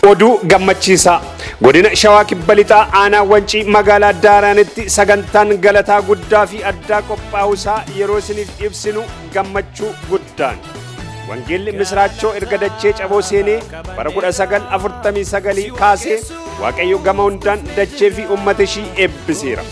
Oduu gammachiisaa. Godina Shawaa Kibba Lixaa Aanaa Wancii Magaalaa Daaraanitti sagantaan galataa guddaa fi addaa qophaa'uusaa yeroo isiniif ibsinu gammachuu guddaan. Wangeelli Misiraachoo erga dachee caboo seenee bara 1949 kaasee Waaqayyo gama hundaan dachee fi uummata ishii eebbiseera.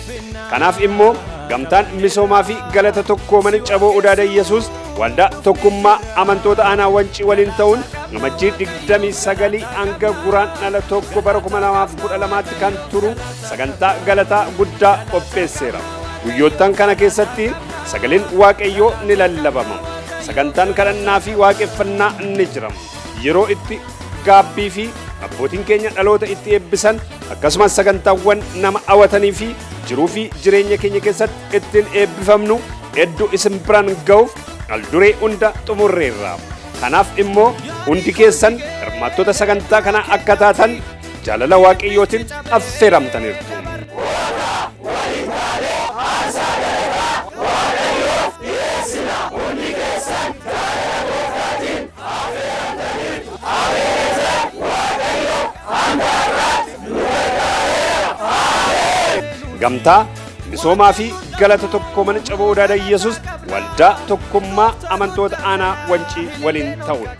Kanaaf immoo gamtaan misoomaa fi galata tokkoomana caboo Udaada Yesuus waldaa tokkummaa amantoota aanaa Wancii waliin ta'uun Amajjii 29 hanga Guraandhala 1 bara 2012tti kan turu sagantaa galataa guddaa qopheesseera. Guyyoottan kana keessatti sagaleen Waaqayyoo ni lallabama. Sagantaan kadhannaa fi waaqeffannaa ni jira. Yeroo itti gaabbii fi abbootiin keenya dhaloota itti eebbisan akkasumas sagantaawwan nama hawatanii fi jiruu fi jireenya keenya keessatti ittiin eebbifamnu hedduu isin biraan ga'uuf alduree hunda xumurreerra. Kanaaf immoo hundi keessan hirmaattota sagantaa kanaa akka taatan jaalala Waaqayyootiin affeeramtaniirtu. Gamtaa misoomaa fi galata tokko mana caboo Odaada Yesuus waldaa tokkummaa amantoota aanaa Wancii waliin ta'uun.